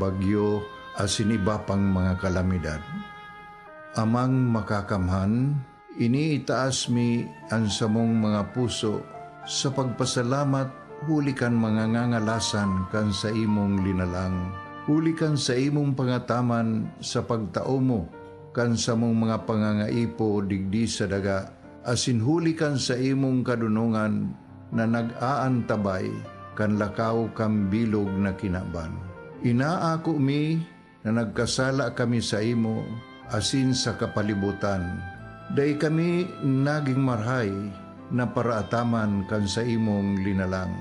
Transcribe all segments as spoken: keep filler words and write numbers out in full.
bagyo, asin iba pang mga kalamidad. Amang Makakamhan, iniitaas mi an samong mga puso sa pagpasalamat huli kan mga ngangalasan kan saimong linalang, huli kan saimong pangataman sa pagtao mo kan samong mga pangangaipo digdi sa daga, asin huli kan saimong kadonongan na nag-aantabay kan lakaw kan bilog na kinaban. Inaako mi na nagkasala kami saimo asin sa kapalibotan. Dai kami nagin marahay na paraataman kan saimong linalang.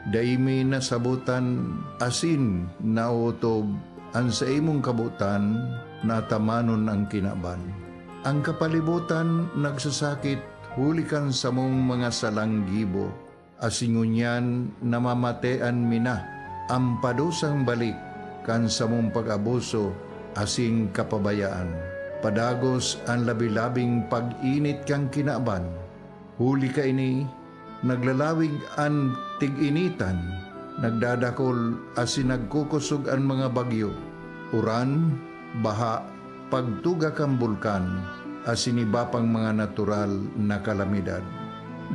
Dai mi nasabotan asin naotob an saimong kabotan na atamanon an kinaban. An kapalibotan nagsasakit huli kan samong mga salang gibo, asin ngunyan namamatean mi na an padusang balik kan samong pag-abuso asin kapabayaan. Padagos an labi-labing pag-init kan kinaban. Huli kaini, naglalawig an tig-initan, nagdadakol asin nagkukosog an mga bagyo, uran, baha, pagtuga kan bulkan, asin iba pang mga natural na kalamidad.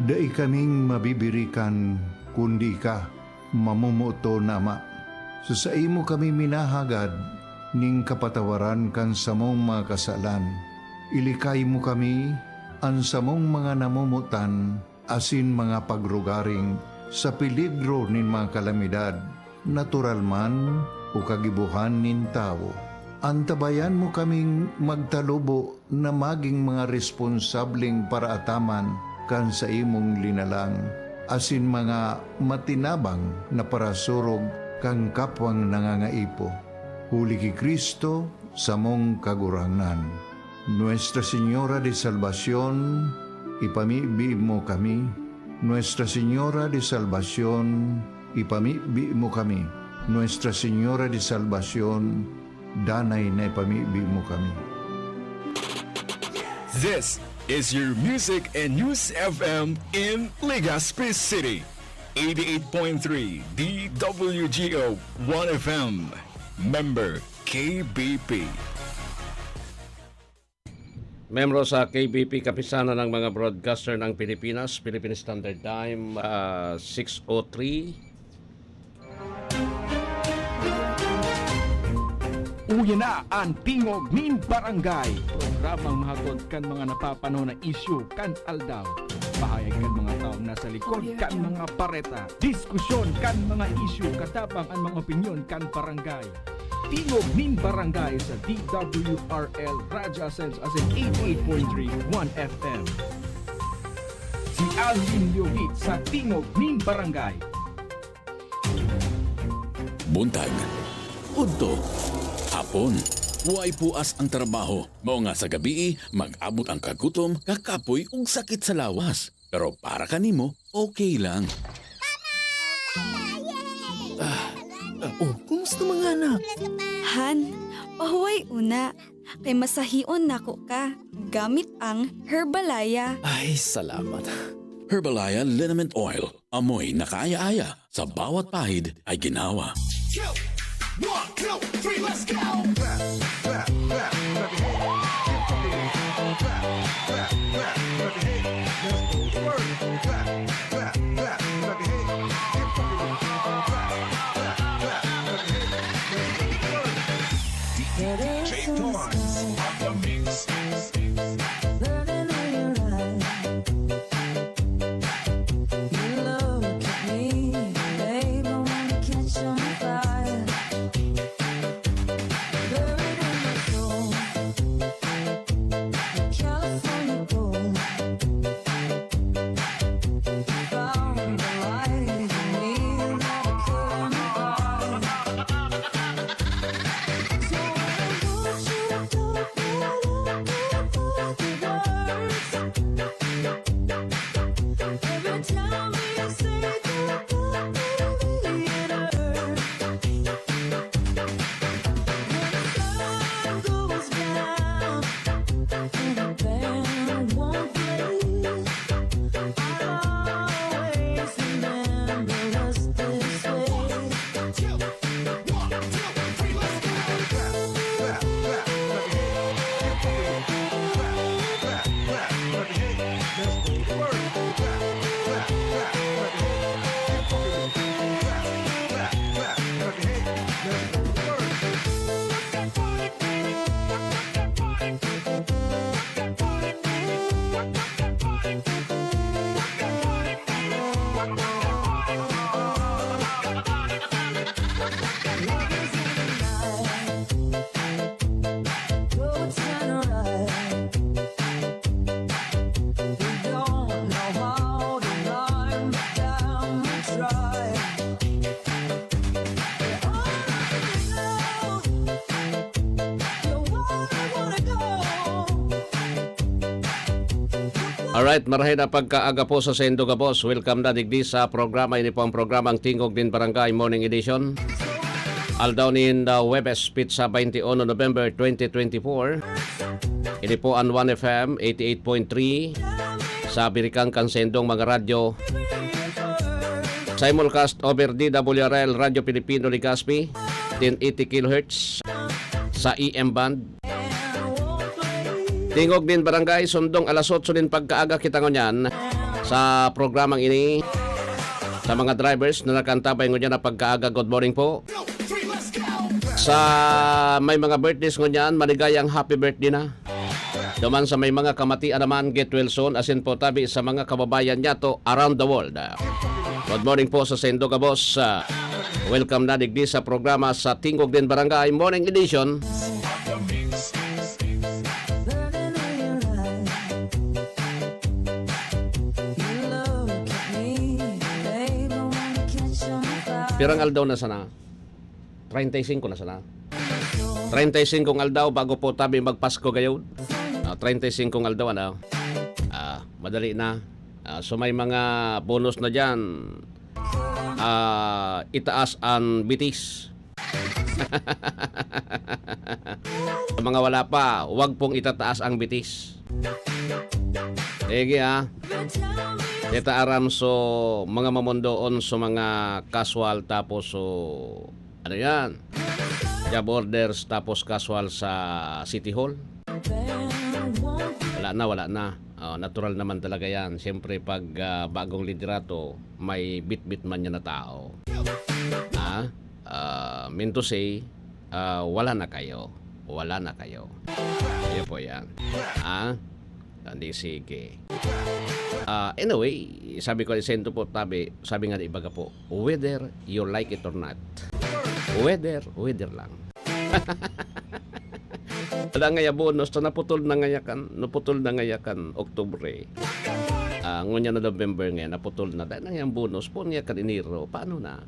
Dai kaming mabibirikan, kundi ika, mamomoton na Ama. Sa saimo kami minahagad nin kapatawaran kan samong mga kasalan. Ilikay mo kami, an samong mga namomotan, asin mga pagrugaring sa peligro nin mga kalamidad, natural man o kagibohan nin tawo. Antabayan mo kaming magtalubo na magin mga responsableng paraataman kan saimong linalang, asin mga matinabang na parasurog kan kapwang nangangaipo. Huli ki Cristo, samong Kagurangnan. Nuestra Señora de Salvacion, ipamibi mo kami. Nuestra Señora de Salvacion, ipamibi mo kami. Nuestra Señora de Salvacion, danay na ipamibi mo kami. This is your music and news F M in Legazpi City. Eighty-eight point three D W G O One F M. Member K B P. Membro sa K B P, Kapisanan ng mga Broadcaster ng Pilipinas, Philippine Standard Time, ah, six oh three. Uya na an Tingog nin Barangay, programang mahatod kan mga napapanahon na isyu kan aldaw. Pahayag kan mga tawo na sa likod kan mga bareta. Diskusyon kan mga isyu, katabang an mga opinyon kan barangay. Tingog nin Barangay sa D W R L Radyo Asenso asin eighty-eight point three One F M. Si Alvin Leovit sa Tingog nin Barangay. Buntag, udto, hapon, way puas ang trabaho. Mao nga sa gabii, mag-abot ang kagutom, kakapoy ug sakit sa lawas. Pero para kanimo, okay lang. Ah, ah, oh, kumusta mga anak? Han, pahuway una, kay masahion nako ka gamit ang Herbalaya. Ay, salamat. Herbalaya Liniment Oil. Amoy na kaaya-aya, sa bawat pahid ay ginhawa. Go! One, two, three, let's go! Clap, clap, clap, clap your hands. Keep fucking with me. Clap, clap, clap, clap your hands. Let's go to work. Clap, clap, clap, clap your hands. Keep fucking with me. Clap, clap, clap, clap your hands. Let's go to work. D J Torrance on the mix. Alright, marahay na pagkaaga po sa saindo gabos. Welcome na digdi sa programa. Ini po ang programang Tingog nin Barangay Morning Edition. Aldaw nin, uh, Huwebes, petsa twenty-one November twenty twenty-four. Ini po ang One F M eighty-eight point three sa birikang kan saindong mga radyo. Simulcast over D W R L Radyo Pilipino Legazpi, ten eighty kilohertz sa A M band. Tingog nin Barangay, sundong alas otso nin pagkaaga kita ngunyan sa programang ini. Sa mga drivers na nag-aantabay ngunyan na pagkaaga, good morning po. Sa may mga birthdays ngunyan, maligayang happy birthday na. Duman sa may mga kamatian naman, get well soon, asin po tabi sa mga kababayan niyato around the world. Good morning po sa saindo gabos. Ah, welcome na digdi sa programa sa Tingog nin Barangay Morning Edition. Pirang aldaw na sana? Treinta y cinco na sana. Treinta y cinco aldaw bago po tabi magpasko gayod. Ah, treinta y cinco aldaw, ano? Ah, madali na. Ah, so may mga bonus na diyan. Ah, itaas ang bitis. Sa mga wala pa, wag pong itataas ang bitis. Sige, ah. Kita aram so mga mamondoon so mga casual tapos so ano yan? Job orders tapos casual sa City Hall. Wala na, wala na. Oh, natural naman talaga yan. Siyempre, pag, ah, bagong liderato, may bitbit man yan na tao. Ah, ah, mean to say, ah, wala na kayo. Wala na kayo. Yun po yan. Ah, hindi, sige. Ah, anyway, sabi ko, sento po, tabi, sabi nga ni ibaga po, whether you like it or not. Whether, whether lang. Wala ngaya bonus, ta naputol na ngaya kan, naputol na ngaya kan Oktubre. Ah, ngunyan na November ngayon, naputol na. Dahil na ngayang bonus, po ngaya kan Enero, paano na?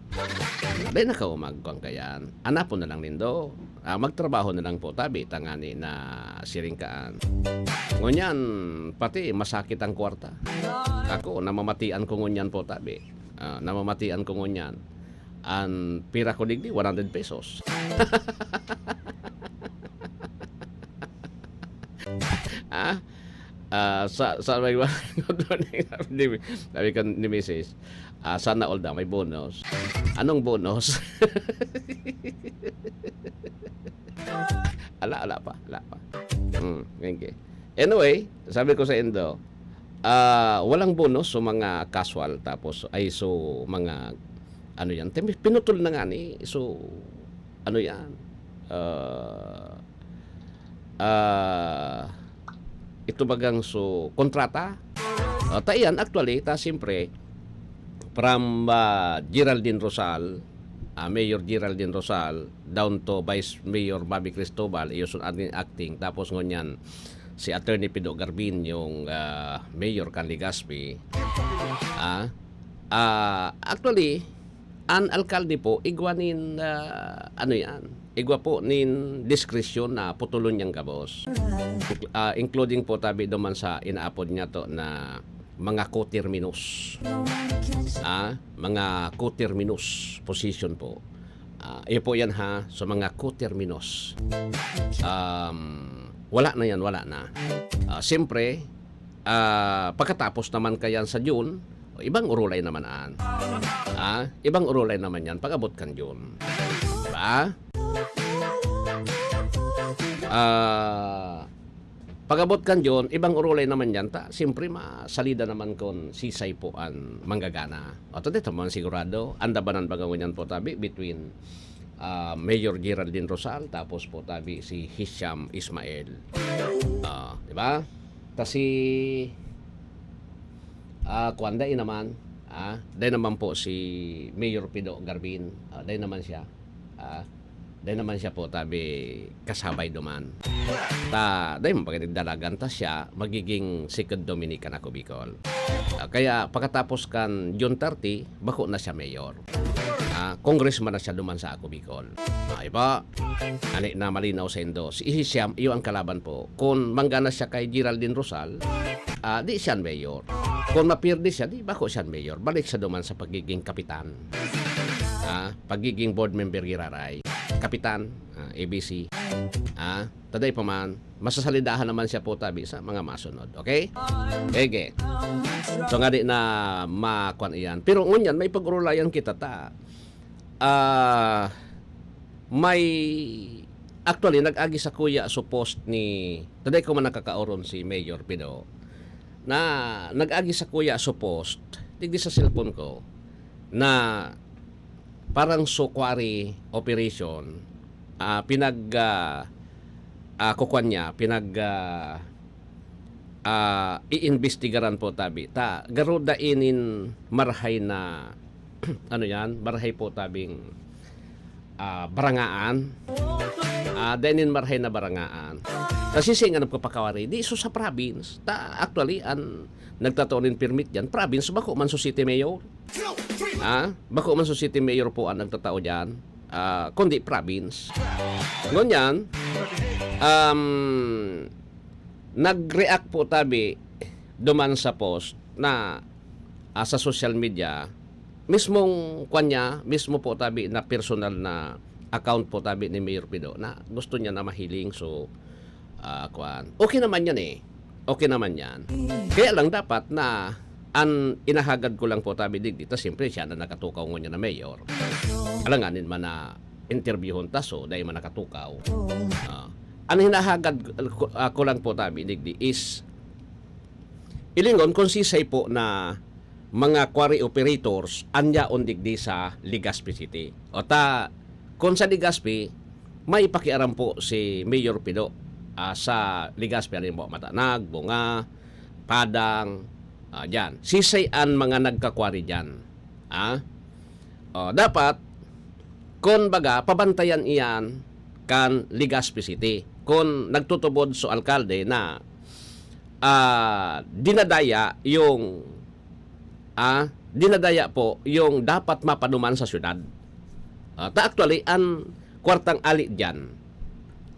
Dahil nakaumag ko ang kayan. Anapon na lang nindo. Ah, magtrabaho na lang po, tabi, tangani na siring kaan. Ngunyan, pati masakit ang kwarta. Ako, namamatian ko ngunyan po, tabi. Ah, namamatian ko ngunyan. An pira ko digdi, one hundred pesos. Ah? Ah, sa, sa, may, good morning, sabi ni, sabi ko ni misis, ah, "Sana all daw may bonus." Anong bonus? Ala, ala pa, ala pa. Hmm, okay. Anyway, sabi ko sa indo, ah, walang bonus so mga casual, tapos, ay, so mga, ano yan, timi-, pinutol na nga ni, so, ano yan, ah, ah, ito bagang so, kontrata? Ah, ta iyan, actually, ta siyempre, from, ah, Geraldine Rosal, ah, Mayor Geraldine Rosal, down to Vice Mayor Bobby Cristobal, iyo sun acting, acting. Tapos ngunyan, si Attorney Pido Garbin, yung, ah, mayor kan Legazpi. Ah, ah, actually, an alkalde po, igwa nin, ah, ano yan, igwa po nin diskresyon na putulon niyang gabos. Ah, including po tabi duman sa inaapod niya to na mga koterminos. Ah, mga koterminos position po. Ah, iyo po yan ha, sa mga koterminos. Um, wala na yan, wala na. Ah, siyempre, ah, pagkatapos naman kayan sa June, ibang urulay naman an. Ah, ibang urulay naman yan pag-abot kan June. Diba? Ah, pag-abot kan June, ibang urulay naman yan. Ta, siyempre, masalida naman kun sisay po an manggagana. O, ta, dito man sigurado, an dabanan baga ngunyan po tabi between, ah, Mayor Geraldine Rosal, tapos po tabi si Hisham Ismail. Ah, di ba? Ta si, ah, kuwan, dai naman, ah, dai naman po si Mayor Pido Garbin, ah, dai naman siya, ah, dai naman siya po tabi kasabay duman. Ta, dai man pagdalagan ta siya, magiging second Dominican ako, Bicol. Ah, kaya pagkatapos kan June thirty, bako na siya mayor. Ah, congressman na siya duman sa ako, Bicol. Ah, iba, ani na malinaw sa indo. Si Hisham, iyo ang kalaban po. Kung manggana siya kay Geraldine Rosal, Ah, di siya mayor. Kung mapirdi siya, di bako siya mayor. Balik siya duman sa pagiging kapitan. Ah, pagiging board member giraray. Kapitan, ah, A B C. Ah, taday pa man, masasalidahan naman siya po tabi sa mga masunod. Okay? Ege. So nga di na makuan iyan. Pero ngunyan, may pag-urulayan kita ta. Ah, may, actually, nag-agi sa kuya so post ni, taday ko man nakakaoron si Mayor Pido, na nag-agi sa kuya so post, digdi sa cellphone ko, na parang so quarry operation, ah, pinag, ah, ah, kukuan niya, pinag, ah, ah, iimbestigaran po tabi. Ta, garo dai nin marahay na, ano yan, marahay po tabing, ah, barangaan. Ah, dai nin marahay na barangaan. Kasi siya nga nagpapakawari, di so sa province. Ta, actually, an nagtatao nin permit dyan, province, bako man so city mayor. Ah, bako man so city mayor po ang nagtatao dyan, ah, kundi province. Ngunyan, um, nag-react po tabi duman sa post na, ah, sa social media, mismong kwan niya, mismo po tabi na personal na account po tabi ni Mayor Pido na gusto niya na mahiling. So, ah, kwan. Okay naman yan eh. Okay naman yan. Kaya lang dapat na an inahagad ko lang po tabi digdi, ta siyempre siya na nakatukaw ngunyan na mayor. Alanganin man na interbyuhon ta, so dai man nakatukaw. Ah, an hinahagad ko, ah, ko lang po tabi digdi is ilingon kung sisay po na mga quarry operators an yaon digdi sa Legazpi City. O ta, kung sa Legazpi, may pakiaram po si Mayor Pido, ah, sa Legazpi, halimbawa, Matanag, Bunga, Padang, ah, dyan. Sisay an mga nagka-quarry dyan. Ah? O, dapat, kun baga, pabantayan iyan kan Legazpi City. Kun nagtutubod so alkalde na, ah, dinadaya yung, ah, dinadaya po yung dapat mapaduman sa syudad. Ah, ta actually, an kwartang ali diyan,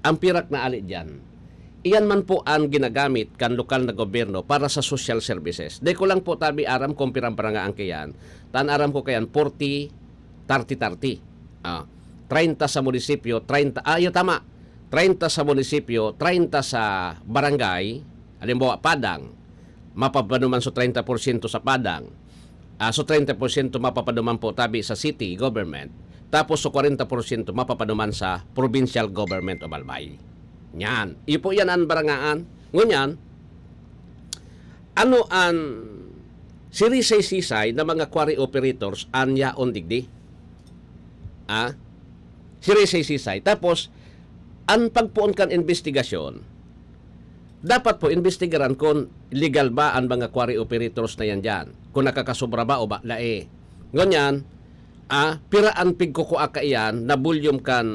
an pirak na ali diyan, iyan man po an ginagamit kan lokal na gobyerno para sa social services. Di ko lang po tabi aram kung pirang barangay ang kaiyan. Tan aram ko kaiyan, forty, thirty, thirty. Ah, treinta sa munisipyo, treinta, ah, iyo, tama. Treinta sa munisipyo, treinta sa barangay. Halimbawa, Padang, mapapaduman so treinta porsyento sa Padang. Ah, so treinta porsyento mapapaduman po tabi sa city government. Tapos so kwarenta porsyento mapapaduman sa provincial government of Albay. Yan. Iyo po yan an barangaan. Ngunyan, ano an sirisay-sisay na mga quarry operators an yaon digdi? Ah? Sirisay-sisay. Tapos, an pagpoon kan imbestigasyon, dapat po imbestigaran kun legal ba an mga quarry operators na yan diyan, kun nakakasobra ba o ba, lae. Ngunyan, ah, pira an pigkukua kaiyan na volume kan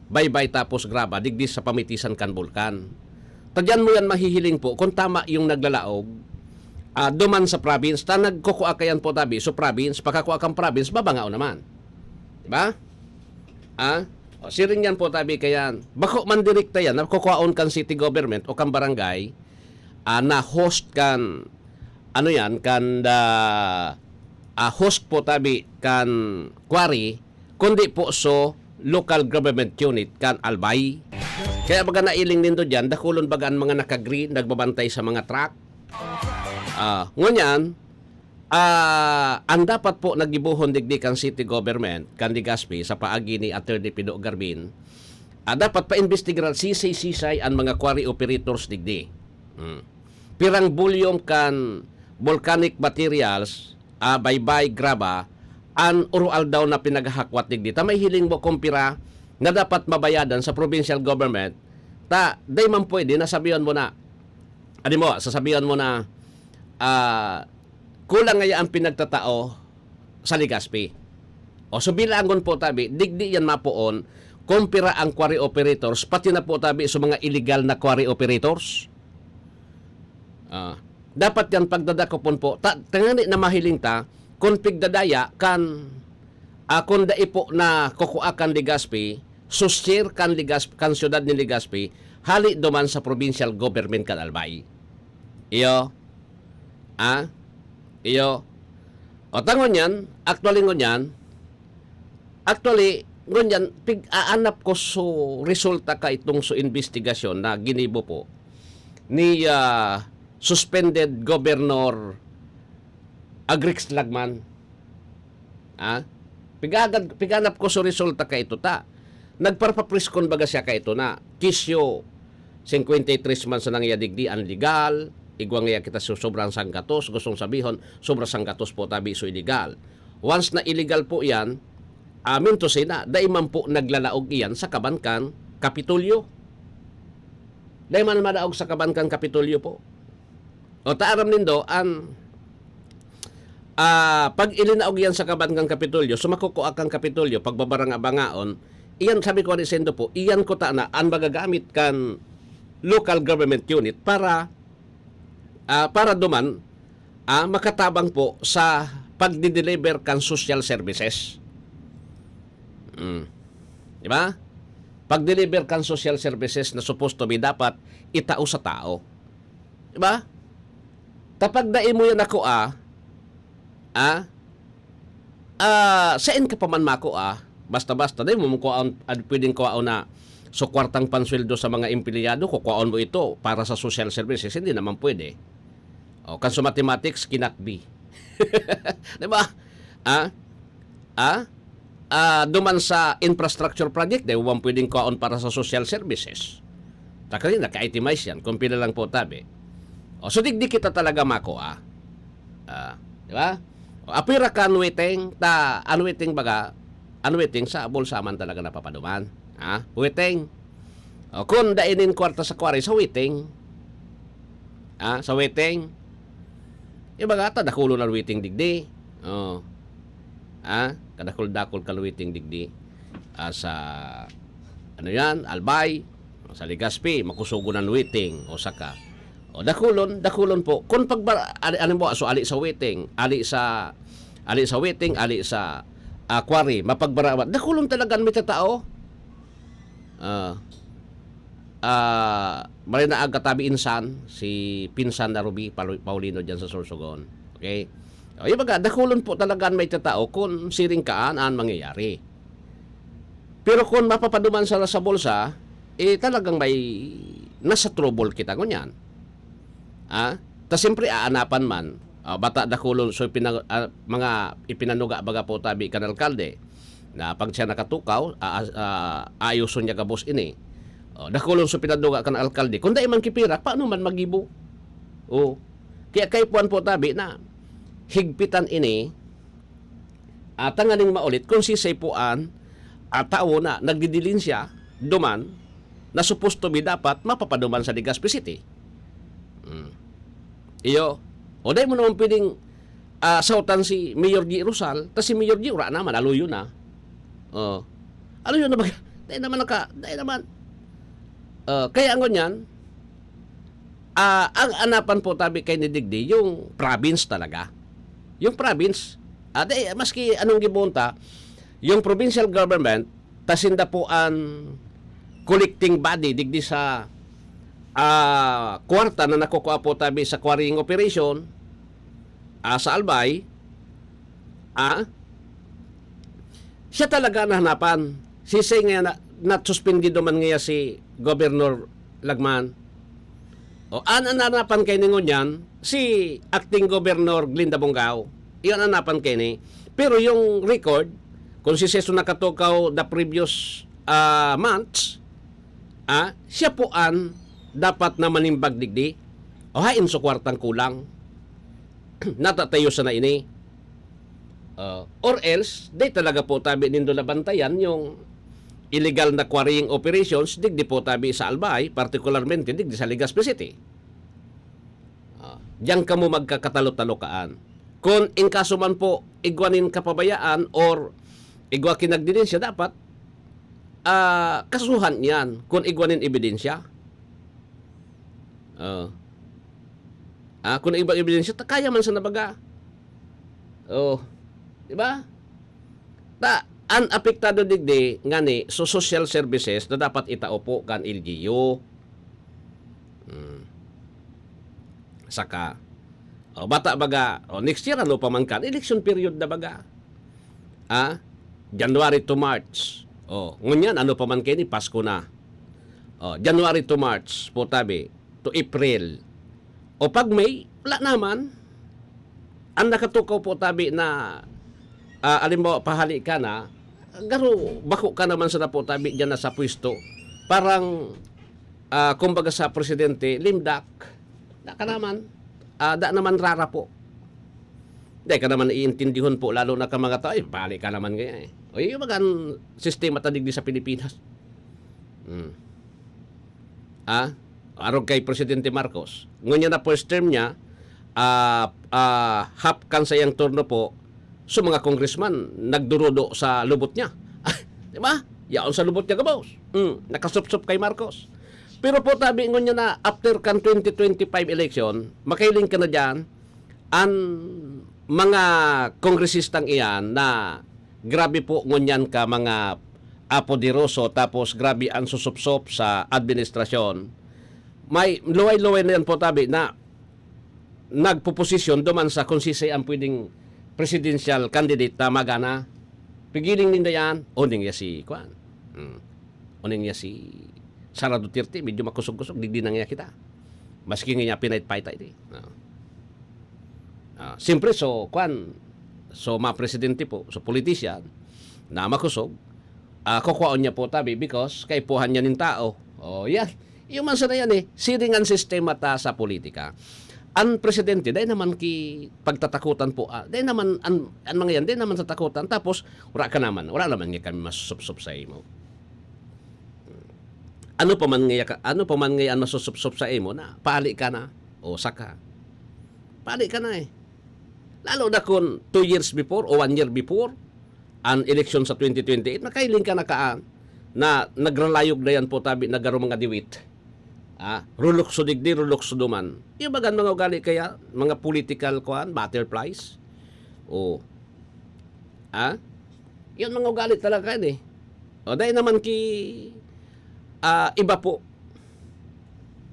baybay tapos graba digdi sa pamitisan kan bulkan. Ta diyan mo yan mahihiling po kun tama yung naglalaog, ah, duman sa province. Ta nagkukua kaiyan po tabi, so province, pagkakua kan province, babangaon naman. Di ba? Ah? O, siring yan po tabi kaiyan. Bako man direkta yan, nakukuhaon kan city government o kan barangay, ah, na host kan, ano yan, kan, ah, ah, host po tabi kan quarry, kundi po so local government unit kan Albay. Kaya baga nailing nindo diyan, dakulon baga an mga naka-green nagbabantay sa mga truck. Ah, ngunyan, ah, an dapat po na gibohon digdi kan city government, kan Legazpi, sa paagi ni Attorney Pido Garbin, ah, dapat paimbestigaran sisay-sisay an mga quarry operators digdi. Hmm. Pirang volume kan volcanic materials, ah, baybay, graba, an oroaldaw na pinaghahakwat digdi. Ta mahihiling mo kung pira na dapat mabayadan sa provincial government, ta dai man pwede na sabihan mo na, ano mo, sasabihan mo na, ah, kulang ngaya an pinagtatao sa Legazpi. O, so bilangon po tabi, digdi yan mapoon kung pira ang quarry operators, pati na po tabi sa mga illegal na quarry operators. Ah, dapat yan pagdadakopon po. Ta-, tangani na mahiling ta, kung pigdadaya kan, ah, kung dai po na kukua kan Legazpi, so share kan Legazp-, kan siyudad ni Legazpi, hali duman sa provincial government kan Albay. Iyo, Ah? Iyo. O, ta ngunyan, actually ngunyan, actually, ngunyan, pig-aanap ko so resulta ka itong so investigasyon na ginibo po ni, ah, suspended Governor Agrix Lagman. Ah? Pigagad, piganap ko so resulta ka ito ta. Nagparpapriskon baga siya ka ito na kisyo, singkwenta y tres man sa nangyadigdi an legal, igwa ngaya kita so sobrang sanggatos, gustong sabihon, sobra sanggatos po tabi so illegal. Once na illegal po iyan, amin to sina, dai man po naglalaog iyan sa kaban kan Kapitolyo. Dai man madaog sa kaban kan Kapitolyo po. O ta aram nindo, an, ah, pag ilinaog yan sa kaban kan Kapitolyo, so makukua kan Kapitolyo, pagbabaranga-bangaon, iyan, sabi ko ni Sendo po, iyan ko ta na an magagamit kan local government unit para, ah, para duman, ah, makatabang po sa pagdi-deliver kan social services. Mm. Di ba? Pag-deliver kan social services na supposed to be dapat itao sa tao. Di ba? Kapag dai mo yan ako, ah, ah, ah, sain ka pa man mako, ah, basta-basta, dai mo kuhaon, ad-, pwedeng kuhaon na, so, kwartang pansweldo sa mga empleyado, kukuhaon mo ito para sa social services, hindi naman pwede. O, kan sa mathematics, cannot be. Di ba? Ah? Ah? Ah, duman sa infrastructure project, dai mo man pwedeng kuhaon para sa social services. Ta kani, naka-itemize yan, kung pila lang po tabi. O, so, digdi kita talaga mako, ah. Ah, di ba? O, apira ka an waiting, ta, an waiting baga, an waiting sa bulsa man talaga napapaduman. Ha? Waiting. O, kun dai nin kwarta sa quarry, sa waiting. Ah, sa waiting. Ibaga ta, dakulon an waiting digdi. O. Ah, kadakul-dakul kan waiting digdi. Ah, sa, ano yan, Albay, sa Legazpi, makusugon an waiting, o saka. O, dakulon, dakulon po. Kun pagba-, ali, alimbawa, so, ali sa waiting, ali sa, ali sa waiting, ali sa, ah, quarry, mapagbarawat. Dakulon talaga an may tatao. Ah, ah, maray na aga tabi insan, si pinsan na Ruby Palo-, Paulino dyan sa Sorsogon. Okay? O, yung baga, dakulon po talaga an may tatao kung siring kaan an mangyayari. Pero kung mapapaduman sa, sa bulsa, eh, talagang may nasa trouble kita ngunyan. Ah? Ta siyempre, aanapan man, ah, bata dakulon, so, ipina-, ah, mga ipinanuga baga po tabi kan alkalde, na pag siya nakatukaw, a-, a-, a-, ayoson niya gabos ini. O, dakulon so pinaduga kan alkalde. Kung dai man kipirak, paano man magibo? O, kaya kaipuhan po tabi na higpitan ini, ah, tanganing maulit kung sisay po an, ah, tawo na nagdidilinsya duman na supposed to be dapat mapapaduman sa Legazpi City. Hmm. Iyo. O dai mo naman pwedeng, ah, sautan si Mayor G Rosal, ta si Mayor G wala naman, aluyo na. O. Aluyo na ba? Dai naman naka, dai naman. Ah, kaya ang ganyan, ah, ang anapan po tabi kay ni digdi, yung province talaga. Yung province, ah, dai, maski anong gibunta, yung provincial government, ta sinda po an collecting body digdi sa, ah, kwarta na nakukuha po tabi sa quarrying operation, ah, sa Albay, ah, siya talaga nahanapan. Sisay nga na, nasuspendido man ngaya si Governor Lagman. O, an, an nahanapan kay ningon yan, si Acting Governor Glinda Bongao. Iyon an napan kay ni. Pero yung record, kung si Seso nakatukaw the previous, ah, months, ah, siya po an dapat na manimbag digdi. O hain so kwartang kulang. Natatayo sana ini. Ah, or else, di talaga po tabi nindo nabantayan yung illegal na quarrying operations, digdi po tabi sa Albay, particularmente digdi sa Legazpi City. Ah, diyan kamo magkakatalo-talokaan. Kung in kaso man po, igwa nin kapabayaan or igwa kinagdidin siya, dapat, ah, kasuhan yan kung igwa nin ebidensya. Ah. Ah, kung igwa ebidensya, ta kaya man sa nabaga. Oh, di ba? Ta, an apektado digdi, ngani, so social services na dapat itao po kan L G U. Hmm. Saka, O, bata baga, o, next year, ano pa man kan? Election period na baga. Ah? January to March. O, ngunyan, ano pa man kaini? Pasko na. O, January to March, po tabi, to April. O pag May, wala naman. Ang nakatukaw po tabi na, ah, halimbawa, pahali ka na, garo, bako ka naman sa po tabi dyan na sa pwesto. Parang, ah, kumbaga sa presidente, limdak, da ka naman, ah, da naman rara po. Di ka naman iintindihon po, lalo na ka mga tao, "Ay, bali ka naman kaya eh." O, yung mga sistema ta digdi sa Pilipinas. Hmm. Ah? Arog kay Presidente Marcos. Ngunyan na first term niya, ah, ah, half kan sa iyang turno po, so mga congressman, nagdurudo sa lubot niya. Di ba? Yaon sa lubot niya, gabos. Hmm. Nakasupsup kay Marcos. Pero po, tabi ngunyan na after kan twenty twenty-five election, makahiling ka na dyan, an mga kongresistang iyan na grabe po ngunyan ka mga, ah, poderoso, tapos grabe ang susupsop sa administrasyon. May luway-luway na yan po, tabi, na nagpuposisyon duman sa kung sisay ang pwedeng presidential candidate na magana. Pigiling ninda yan, o ning ya si, kwan. Hmm. O ning ya si Sara Duterte, medyo makusog-kusog, digdi na nga kita. Maski nga niya pinait-paita ini. Ah. Ah, siyempre, so, kwan, so, mga presidente po, so, politician, na makusog, ah, kukuhaon niya po, tabi, because kaipuhan niya nin tao. O, yan. Yung man sana yan eh, siring ang sistema ta sa politika. Ang presidente, dahil naman ki pagtatakutan po, ah, dahil naman, ang, ang mga yan, dahil naman sa takutan, tapos, wala ka naman, wala naman nga kami masusupsup sa imo. Ano pa man ngaya ka, ano pa man ngaya ang masusupsup sa imo na, pali ka na, o saka. Pali ka na eh. Lalo na kung two years before o one year before, ang eleksyon sa twenty twenty-eight, nakailing ka na kaan, na nagralayog na yan po, tabi, na garo mga diwit. Ah, rulukso digdi, rulukso duman. Yung bagan mga ugali kaya, mga political, kuan, butterflies. O. Ah? Yun mga ugali talaga yan eh. O, dahil naman ki, ah, iba po.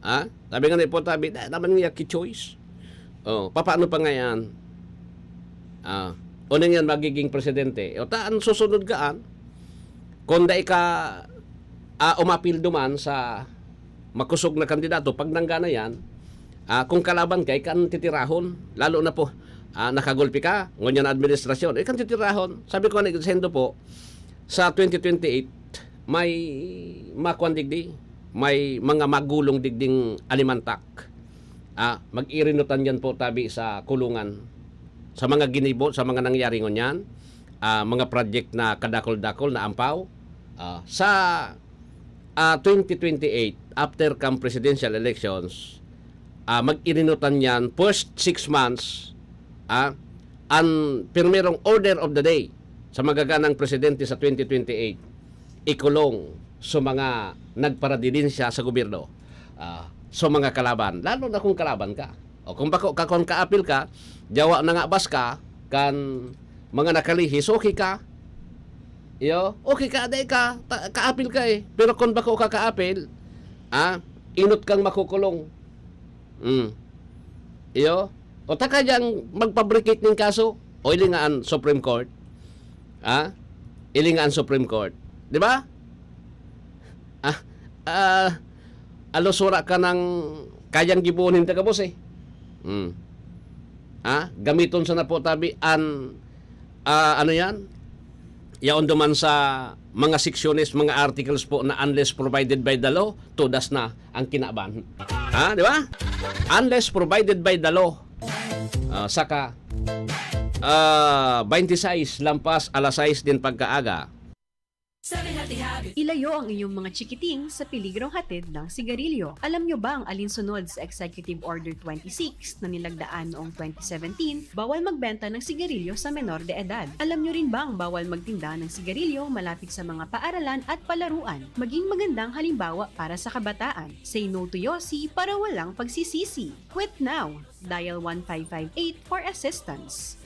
Ah? Sabi nga ni po, tabi, dahil naman nga ki choice. O, papaano pa nga yan? Ah, unang yan magiging presidente. O, ta, ang susunod kaan, kung dai ka, ah, umapil duman sa makusog na kandidato, pag nanggana yan, ah, kung kalaban ka, ikan titirahon, lalo na po, ah, nakagulpi ka, ngunyan na administrasyon, ikan titirahon. Sabi ko nga ni Sendo po, sa twenty twenty-eight, may makuan digdi, may mga magulong digding alimantak. Ah, mag-irinutan yan po, tabi, sa kulungan. Sa mga ginibo, sa mga nangyari ngunyan, ah, mga project na kadakol-dakol na ampaw, ah, sa, ah, twenty twenty-eight, after kan presidential elections, ah, mag-irinutan yan, first six months, ah, ang primerong order of the day sa magaganang presidente sa twenty twenty-eight, ikulong sa mga nagparadilin siya sa gobyerno, ah, sa mga kalaban, lalo na kung kalaban ka. O kung bako ka, kung kaapil ka, yawa na nga bas ka, kan mga nakalihis, okay ka. Iyo, okay ka, dai ka, ta, kaapil ka eh. Pero kung bako ka kaapil, ah, inot kang makukulong. Mm. Iyo, o ta ka diyang magpabricate ning kaso, o ilingaan Supreme Court. Ah? Ilingaan Supreme Court. Di ba? Ah, ah, alos wala ka ng kayang gibohon nin taga-boss eh. Hmm. Ah, gamiton sana po tabi an, ah, ano yan? Yaon duman sa mga seksyones, mga articles po na unless provided by the law, todas na ang kinaban. Ha, di ba? Unless provided by the law. Ah, saka, ah, twenty-six lampas alas sais din pagkaaga. Ilayo ang inyong mga chikiting sa peligrong hatid ng sigarilyo. Alam nyo ba ang alinsunod sa Executive Order twenty-six na nilagdaan noong twenty seventeen? Bawal magbenta ng sigarilyo sa menor de edad. Alam nyo rin ba ang bawal magtinda ng sigarilyo malapit sa mga paaralan at palaruan? Maging magandang halimbawa para sa kabataan. Say no to yosi para walang pagsisisi. Quit now! Dial one five five eight for assistance.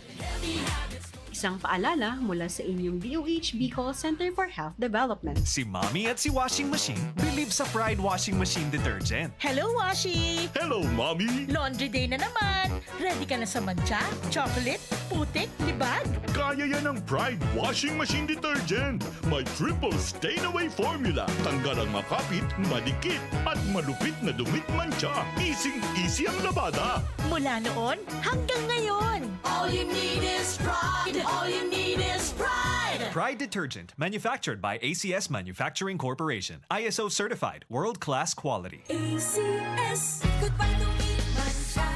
Isang paalala mula sa inyong D O H Bicol Center for Health Development. Si Mommy at si Washing Machine believe sa Pride Washing Machine Detergent. Hello, Washi! Hello, Mommy! Laundry day na naman! Ready ka na sa mantsa, chocolate, putik, libag? Kaya yan ng Pride Washing Machine Detergent. May triple stain away formula. Tanggal ang makapit, madikit, at malupit na dumit mantsa. Easy-easy ang labada. Mula noon hanggang ngayon. All you need is pride. All you need is pride. Pride Detergent, manufactured by A C S Manufacturing Corporation. I S O certified, world-class quality. A C S. Goodbye to meat mancha.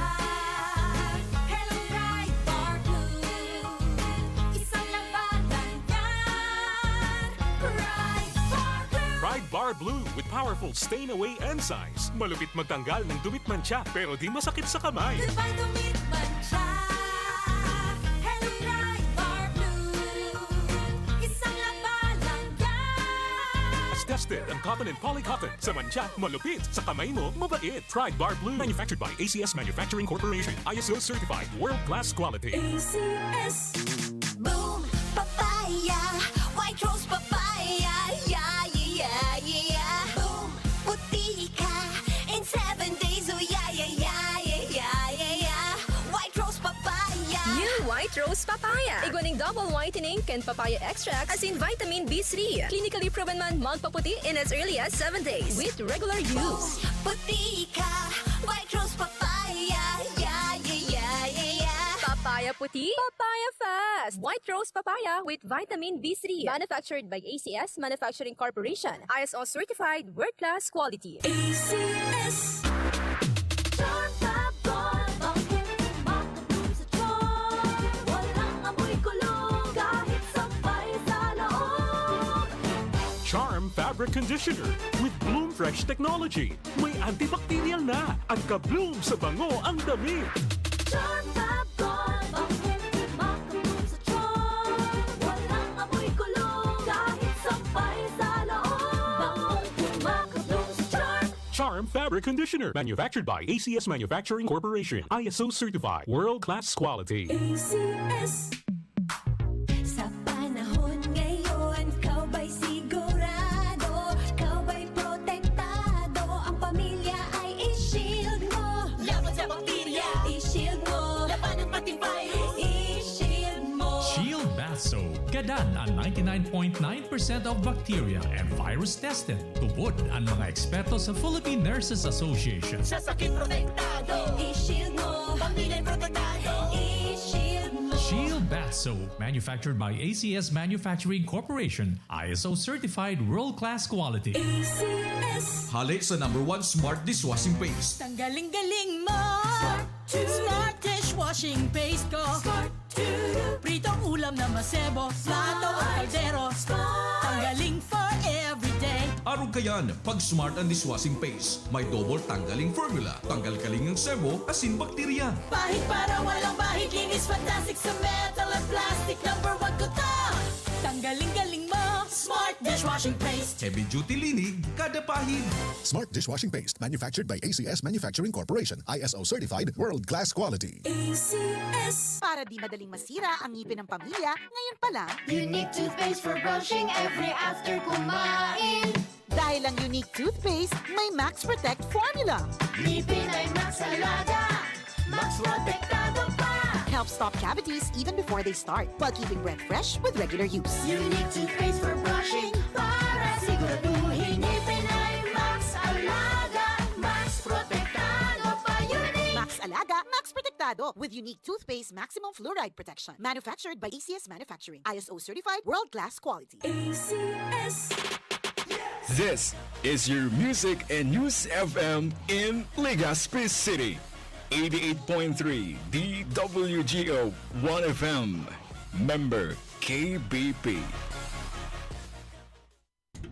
Hello, Pride Bar Blue. Isang labanan yan. Pride Bar Blue. Pride Bar Blue with powerful stain away enzymes. Malupit magtanggal ng dumit mantsa pero di masakit sa kamay. Goodbye to meat mancha. Hello, Pride Bar Blue. Isang labanan yan. Tested ang cotton and polycotton. Sa mantsa, malupit. Sa kamay mo, mabait. Pride Bar Blue. Manufactured by A C S Manufacturing Corporation. I S O certified. World class quality. A C S. Boom! Papaya! White Rose Papaya! Yeah, yeah, yeah, yeah! Boom! Puti ka in seven days! Oh, yeah, yeah, yeah, yeah, yeah, yeah, yeah! White Rose Papaya! New White Rose Papaya. Igwa ning double whitening kan papaya extract asin vitamin B three. Clinically proven man magpaputi in as early as seven days with regular use. Puti ka! White Rose Papaya! Yeah, yeah, yeah, yeah, yeah! Papaya puti, papaya fast. White Rose Papaya with vitamin B three. Manufactured by A C S Manufacturing Corporation. I S O certified, world class quality. A C S. Charm Fab Gold, bangkeng makabloom sa charm. Walang amoy kulog, kahit sampay sa loob. Charm Fabric Conditioner with Bloom Fresh Technology. May antibacterial na at ka-bloom sa bango ang damit. Charm Fab Gold, bangkeng makabloom sa charm. Walang amoy kulog, kahit sampay sa loob. Bangkeng makabloom sa charm. Charm Fabric Conditioner. Manufactured by A C S Manufacturing Corporation. I S O certified. World class quality. A C S. Sa panahon ngayon, ikaw ba'y sigurado? Ikaw ba'y protektado? Ang pamilya ay i-shield mo. Laban sa bakterya, i-shield mo. Labanan pati virus, i-shield mo. Shield Bath Soap. Gadan an ninety-nine point nine percent of bacteria and virus tested. Tubod an mga eksperto sa Philippine Nurses Association. Sa sakit protektado, i-shield mo. Pamilya protektado, i-shield mo. Shield Bath Soap, manufactured by A C S Manufacturing Corporation, I S O certified world-class quality. A C S. Hale sa number one smart dishwashing paste. Tanggaling galing mo! Smart dishwashing paste ko! Pritong ulam na masebo, plato o kaldero. Tanggaling for everyday. Arog kayan, pag smart ang dishwashing paste. May double tanggaling formula. Tanggal kaling ang sebo, asin bakterya. Pahid para walang bahid, linis fantastic sa metal at plastic. Number one ko to! Tanggaling galing mo! Smart dishwashing paste! Heavy duty linig, kada pahid. Smart dishwashing paste, manufactured by A C S Manufacturing Corporation, I S O certified, world class quality. A C S. Para di madaling masira ang ngipin ng pamilya, ngayon pa lang, Unique toothpaste for brushing every after kumain. Dahil ang Unique Toothpaste may Max Protect Formula. Ngipin ay Max Alaga, Max Protektado pa. Helps stop cavities even before they start, while keeping breath fresh with regular use. Unique toothpaste for brushing para siguraduhin ngipin ay Max Alaga, Max Protektado pa. Unique. Max Alaga, Max Protektado with Unique Toothpaste Maximum Fluoride Protection. Manufactured by A C S Manufacturing. I S O certified, world-class quality. A C S. This is your Music and News F M in Legazpi City. Eighty-eight point three D W G O One F M. Member K B P.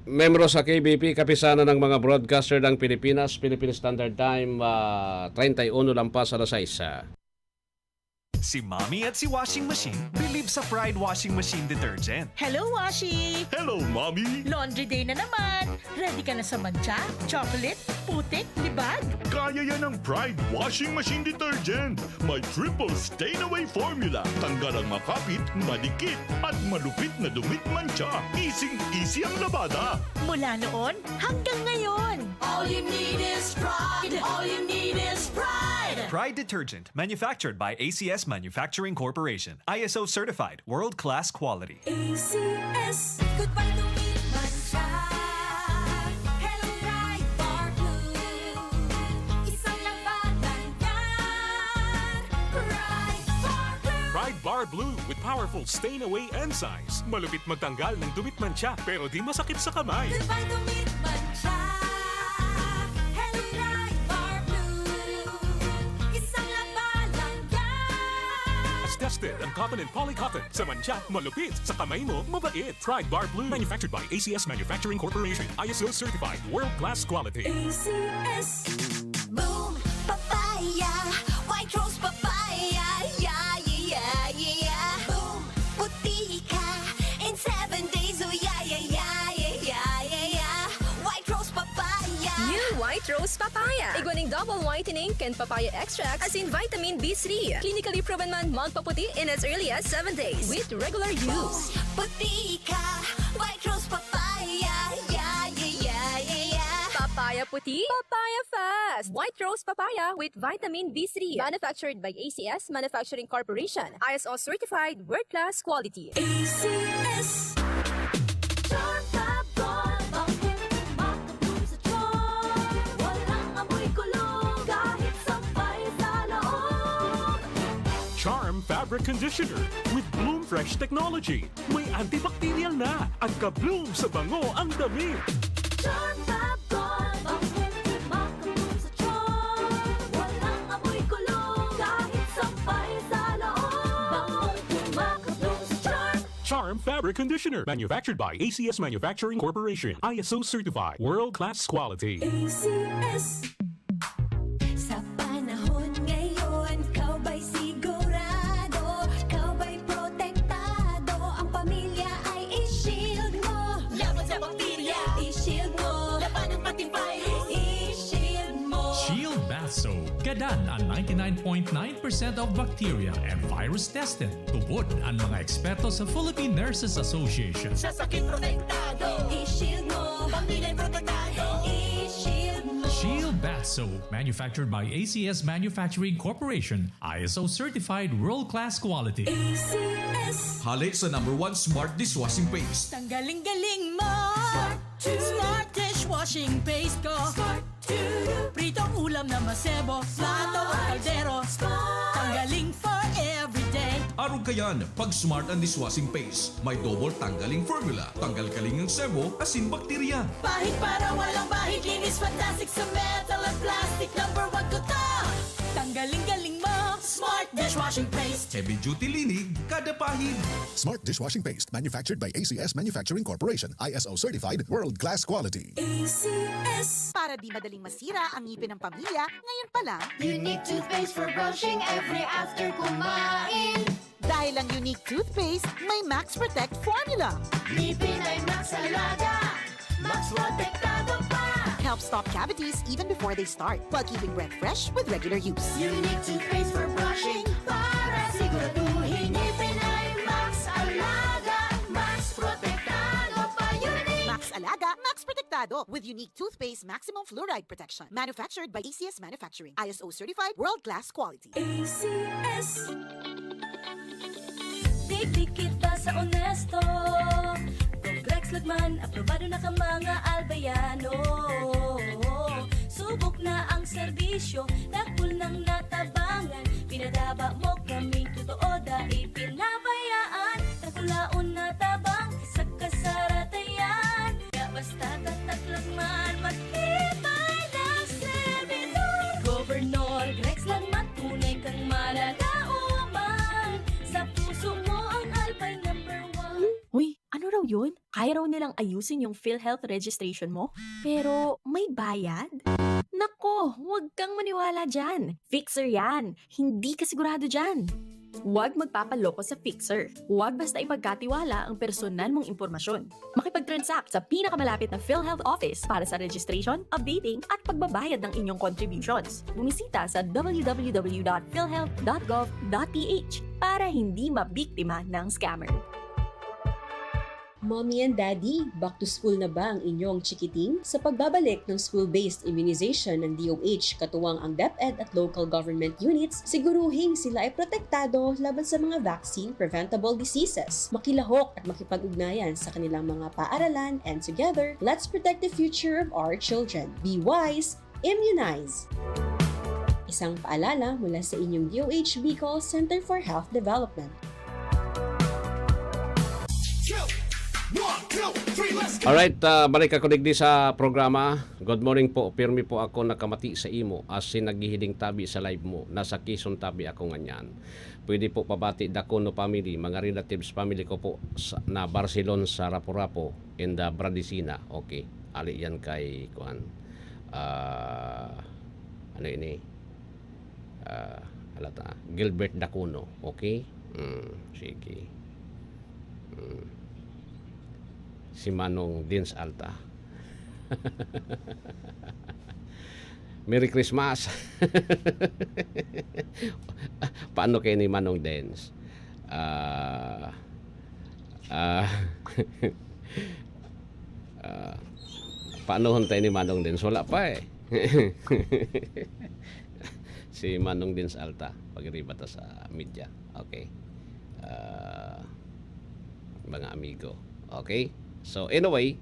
Membro sa K B P, Kapisanan ng mga Broadcaster ng Pilipinas, Philippine Standard Time, ah, treinta y uno lampas alas sais. Si Mommy at si Washing Machine bilib sa Pride Washing Machine Detergent. Hello, Washi! Hello, Mommy! Laundry day na naman! Ready ka na sa mantsa, chocolate, putik, libag? Kaya yan ng Pride Washing Machine Detergent! May triple stain away formula. Tanggal ang makapit, madikit, at malupit na dumit mantsa. Easing-easy ang labada. Mula noon hanggang ngayon. All you need is Pride. All you need is Pride. Pride Detergent, manufactured by A C S Manufacturing Corporation. I S O certified, world-class quality. A C S. Goodbye to meat mantsa. Hello, Pride Bar Blue. Isang labanan yan. Pride Bar Blue. Pride Bar Blue with powerful stain away enzymes. Malupit magtanggal ng dumit mantsa, pero di masakit sa kamay. Goodbye to meat mantsa. Hello, Pride Bar Blue. Isang labanan yan. Tested ang cotton and polycotton. Sa mantsa, malupit. Sa kamay mo, mabait. Pride Bar Blue. Manufactured by A C S Manufacturing Corporation. I S O certified. World class quality. A C S. Boom! Papaya! White rose papaya! Yeah, yeah, yeah, yeah! Boom! Puti ka in seven days! Oh, yeah, yeah, yeah, yeah, yeah, yeah, yeah! White rose papaya! New White Rose Papaya. Igwa ning double whitening kan papaya extract, asin vitamin B three. Clinically proven man magpaputi in as early as seven days with regular use. Puti ka! White Rose Papaya! Yeah, yeah, yeah, yeah, yeah! Papaya puti, papaya fast! White Rose Papaya with vitamin B three. Manufactured by A C S Manufacturing Corporation. I S O certified, world-class quality. A C S. Charm Fab Gold, ang kumakabloom sa charm. Walang amoy kulog, kahit sampay sa loob. Charm Fabric Conditioner with Bloom Fresh Technology. May antibacterial na at ka-bloom sa bango ang damit. Charm Fab Gold, ang kumakabloom sa charm. Walang amoy kulog, kahit sampay sa loob. Bangong kumakabloom sa charm. Charm Fabric Conditioner, manufactured by A C S Manufacturing Corporation. I S O certified, world class quality. A C S. Sa panahon ngayon, ikaw ba'y sigurado? Ikaw ba'y protektado? Ang pamilya ay i-shield mo. Laban sa bakterya, i-shield mo. Labanan pati virus, i-shield mo. Shield Bath Soap. Gadan an ninety-nine point nine percent of bacteria and virus tested. Tubod an mga eksperto sa Philippine Nurses Association. Sa sakit protektado, i-shield mo. Pamilya protektado, i-shield mo. Shield Bath Soap, manufactured by A C S Manufacturing Corporation, I S O certified, world-class quality. A C S. Hale sa number one smart dishwashing paste. Tanggaling-galing mo! Smart to. Smart dishwashing paste ko. Smart to. Pritong ulam na masebo, plato o kaldero. Smart. Tanggaling for everyday. Arog kayan, pag Smart ang dishwashing paste. May double tanggaling formula. Tanggal-galing ang sebo, asin bakterya. Pahid para walang bahid, linis fantastic sa metal at plastic. Number one ko to. Tanggaling-galing mo, Smart dishwashing paste. Heavy duty linig, kada pahid. Smart dishwashing paste, manufactured by A C S Manufacturing Corporation, I S O certified, world class quality. A C S. Para di madaling masira ang ngipin ng pamilya, ngayon pa lang. Unique toothpaste for brushing every after kumain. Dahil ang Unique Toothpaste may Max Protect Formula. Ngipin ay Max Alaga, Max Protektado pa. Helps stop cavities even before they start, while keeping breath fresh with regular use. Unique Toothpaste for brushing, para siguraduhin ngipin ay Max Alaga, Max Protektado pa. Unique. Max Alaga, Max Protektado, with Unique Toothpaste Maximum Fluoride Protection. Manufactured by A C S Manufacturing. I S O certified, world class quality. A C S. Dikdikit ta sa onesto. Progrex Lagman, aprobado na ka mga Albayano. Subok na ang serbisyo, dakul nang natabangan. Pinadaba mo kaming totoo, dai pinabayaan. Dakulaon na tabang sa kasaratayan. Kaya basta tatak Lagman, matibay na servidor. Gobernador Grex Lagman, tunay kang malalaoman. Sa puso mo ang Albay number one. Uy, ano raw yun? Kaya raw nilang ayusin yung PhilHealth registration mo? Pero may bayad? Nako, huwag kang maniwala dyan. Fixer yan. Hindi ka sigurado dyan. Huwag magpapaloko sa fixer. Huwag basta ipagkatiwala ang personal mong impormasyon. Makipag-transact sa pinakamalapit na PhilHealth office para sa registration, updating, at pagbabayad ng inyong contributions. Bumisita sa w w w dot philhealth dot gov dot p h para hindi mabiktima ng scammer. Mommy and Daddy, back to school na ba ang inyong chikiting? Sa pagbabalik ng school-based immunization ng D O H, katuwang ang DepEd at local government units, siguruhing sila ay protektado laban sa mga vaccine-preventable diseases. Makilahok at makipag-ugnayan sa kanilang mga paaralan, and together, let's protect the future of our children. Be wise, immunize! Isang paalala mula sa inyong D O H Bicol Center for Health Development. Alright, ah, balik ako digdi sa programa. Good morning po. Pirmi po ako nakamati sa imo asin naghihiling tabi sa live mo. Nasa Quezon tabi ako nganyan. Pwede po pabati Dacono family, mga relatives, family ko po sa, na Barcelon sa Rapu-Rapu and the Bradisina. Okay. Ali yan kay kuan. Ah, ano ini? Ah, halata. Gilbert Dacuno. Okay? Mm, sige. Mm. Si Manong Dins Alta. Merry Christmas. Paano kayo ni Manong Dens? Ah, ah, ah, paano hon tayo ni Manong Dens? Wala pa eh. Si Manong Dens Alta, pag-iriba ta sa media. Okay. Ah, mga amigo. Okay? So, anyway,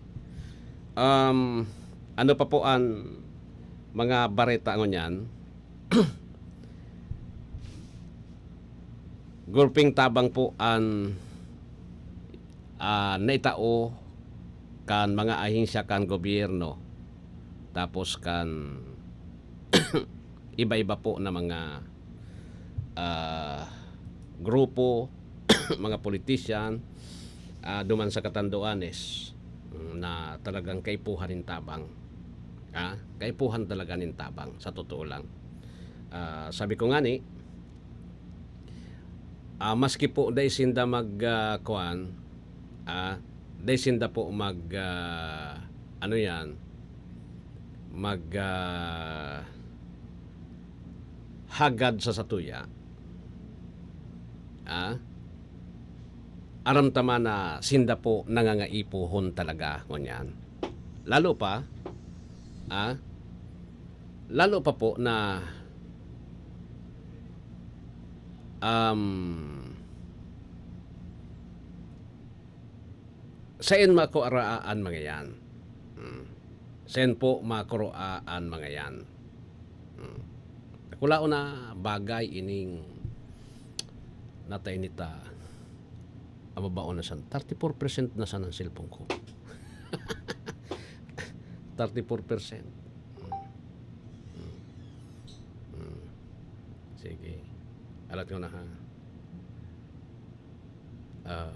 um, ano pa po ang mga bareta ngunyan? Gurping tabang po ang, ah, naitao kan mga ahensya kan gobyerno, tapos kan iba-iba po na mga, ah, grupo, mga politician, ah, duman sa Catanduanes, mm, na talagang kaipuhan nin tabang. Ah, kaipuhan talaga nin tabang, sa totoo lang. Ah, sabi ko ngani, ah, maski po dai sinda mag, ah, kuan, ah, dai sinda po mag, ah, ano yan, mag, ah, hagad sa satuya. Ah, aram ta man na sinda po nangangaipohon talaga ngunyan. Lalo pa, ah, lalo pa po na, um, saen makuraa an mga yan? Hmm. Saen po makuraa an mga yan? Hmm. Dakulaon na bagay ining natay nita. Ang babaon na san, thirty-four percent na san ang cellphone ko. Thirty-four percent. Hmm. Hmm. Hmm. Sige. Alat ko na ha. Ah.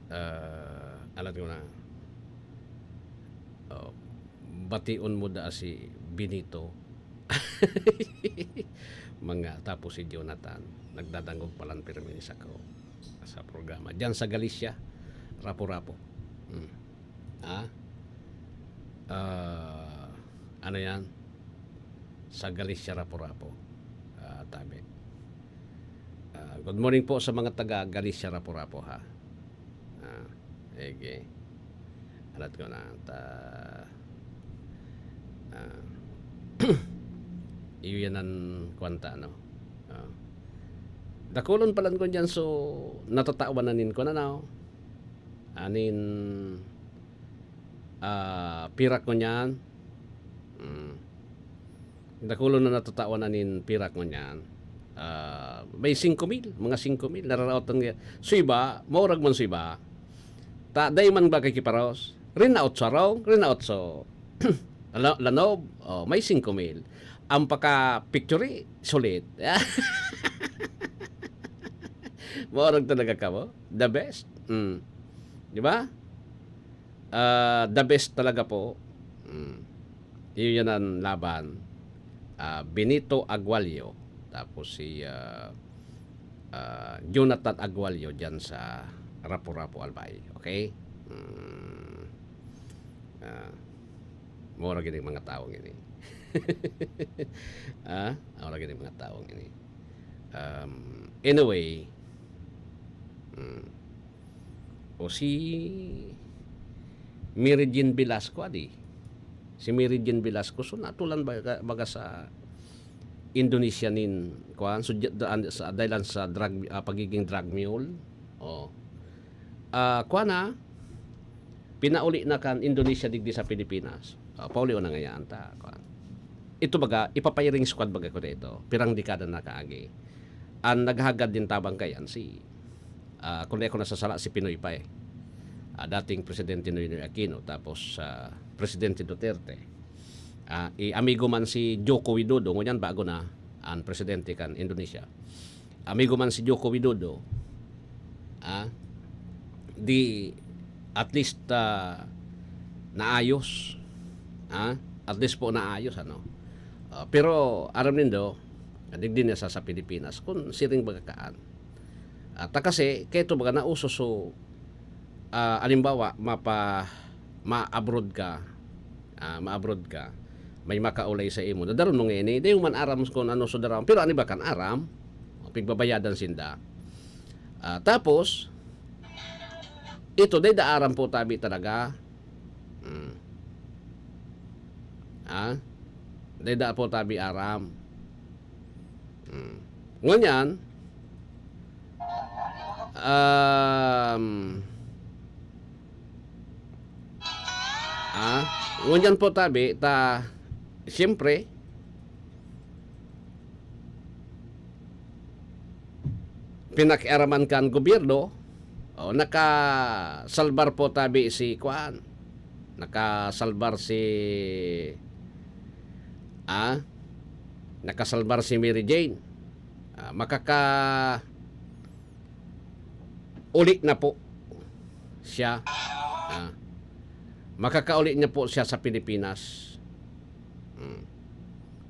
Ah, alat ko na. Oh, bation mo da si Benito. Mga, tapos si Jonathan, nagdadangog palan pirmi sa ko sa programa. Diyan sa Galicia, Rapu-Rapu. Hmm. Ah? Ah, ano yan? Sa Galicia, Rapu-Rapu. Ah, tabi. Ah, good morning po sa mga taga Galicia, Rapu-Rapu, ha. Ah, ege. Alat ko na, ta, ah, iyo yan ang kwanta, no? Ah. Dakulon palan ko dyan, so, natatawan na nin ko na, no? Anin, ah, pirak ko niyan. Mm. Dakulon na natatawan na nin pirak ko niyan. Ah, may singko mil, mga singko mil, nararaot ang, so iba, maurag man so iba. Ta, dai man ba kay kiparos? Rinaot sa rong, rinaot sa la-, lanob, oh, may singko mil. Ang paka-picture, sulit. Maurag talaga ka mo? The best? Mm. Di ba? Ah, the best talaga po. Mm. Yun yan ang laban. Ah, Benito Aguayo. tapos si, ah, ah, Jonathan Aguayo diyan sa Rapu-Rapu, Albay. Okay? Hmm. Ah, mura gini mga tawong ini. Ah, mura gini mga tawong ini. Um, anyway, hmm. O si Mary Jane Velasco, adi. Si Mary Jane Velasco, so natulan baga, baga sa Indonesia nin, kuwan, so, dyan, sa, dahil sa drug, ah, pagiging drug mule. Oh. Ah, kuwan na, pinauli na kan Indonesia digdi sa Pilipinas. Ah, pauli na ngayaan ta, kuwan. Ito baga, ipapairing squad baga ko dito. Pirang dekada na kaagi. Ang naghagad din tabang kayan si, ah, kung di ako nasasala, si Pinoy pa eh. Ah, dating Presidente Noynoy Aquino, tapos, ah, Presidente Duterte. Ah, i amigo man si Joko Widodo, ngunyan bago na ang presidente kan Indonesia. Amigo man si Joko Widodo, ah, di at least, ah, naayos. Ah, at least po naayos, ano. Ah, pero aram nindo, digdi na sa, sa Pilipinas, kung siring baga kaan. At kasi, kaya ito baga nauso so, ah, alimbawa, mapa, ma-abroad ka, ah, ma-abroad ka, may makaulay sa imo. Dadaron mo ngini, di mo man aram kung ano so daraw. Pero ano ba kan aram? Pigbabayadan sinda. Ah, tapos, ito, dai da aram po tabi talaga. Hmm. Ah? Dai da po tabi aram. Hmm. Ngunyan, um, ah, ngunyan po tabi, ta, siyempre, pinakiaraman kan gobyerno, o, nakasalbar po tabi si, kuan, nakasalbar si, ah, nakasalbar si Mary Jane. Ah, makaka-, uli na po siya. Ah, makakauli na po siya sa Pilipinas. Hmm.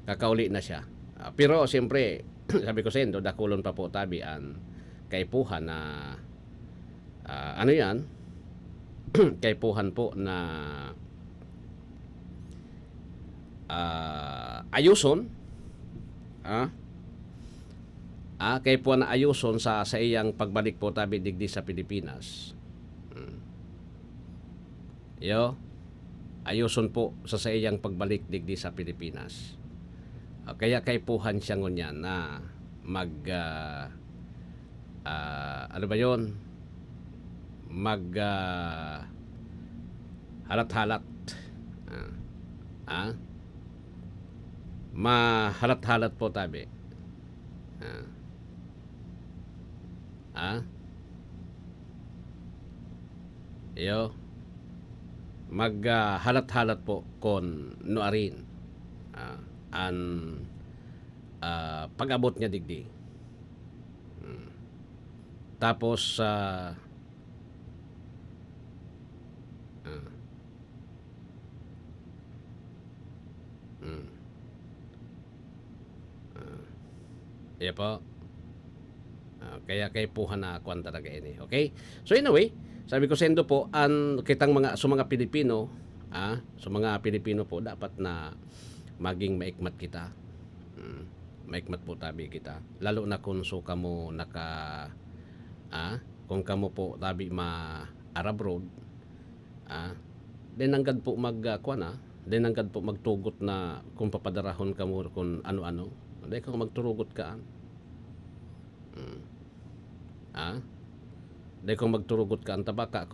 Kakauli na siya. Ah, pero siyempre, sabi ko sa indo, dakulon pa po tabi an kaipuhan na, ah, ano yan? Kaipuhan po na, ah, ayuson. Ah? Ah, kaipuhan na ayuson sa, sa iyang pagbalik po tabi digdi sa Pilipinas. Hmm. Yo, ayuson po sa saiyang pagbalik digdi sa Pilipinas. Ah, kaya kaipuhan siya ngunyan na mag, ah, ah, ano ba yon? Mag, ah, halat-halat. Ah, ah? Mahalat-halat po tabi. Ah. Ah? Iyo, mag, ah, halat-halat po kon nuarin, ah, an, ah, pag-abot niya digdi. Hmm. Tapos, ah, ah, Hmm. Ah, iya po. Ah, kaya kaipuhan na kuwan talaga ini. Okay? So anyway, sabi ko saindo po, an kitang mga, sa mga Pilipino, ah, sa mga Pilipino po, dapat na maging maikmat kita. Hmm. Maikmat po tabi kita. Lalo na kung so kamo naka, ah, kung kamo po tabi ma-, arabroad, Ah, dai nanggad po mag, ah, kuwan, ah, dai nanggad po magtugot na kung papadarahon kamo kun ano-ano. Dai kamo magturugot kaan. Hmm. Ah? Dai kamo magturugot kaan ta baka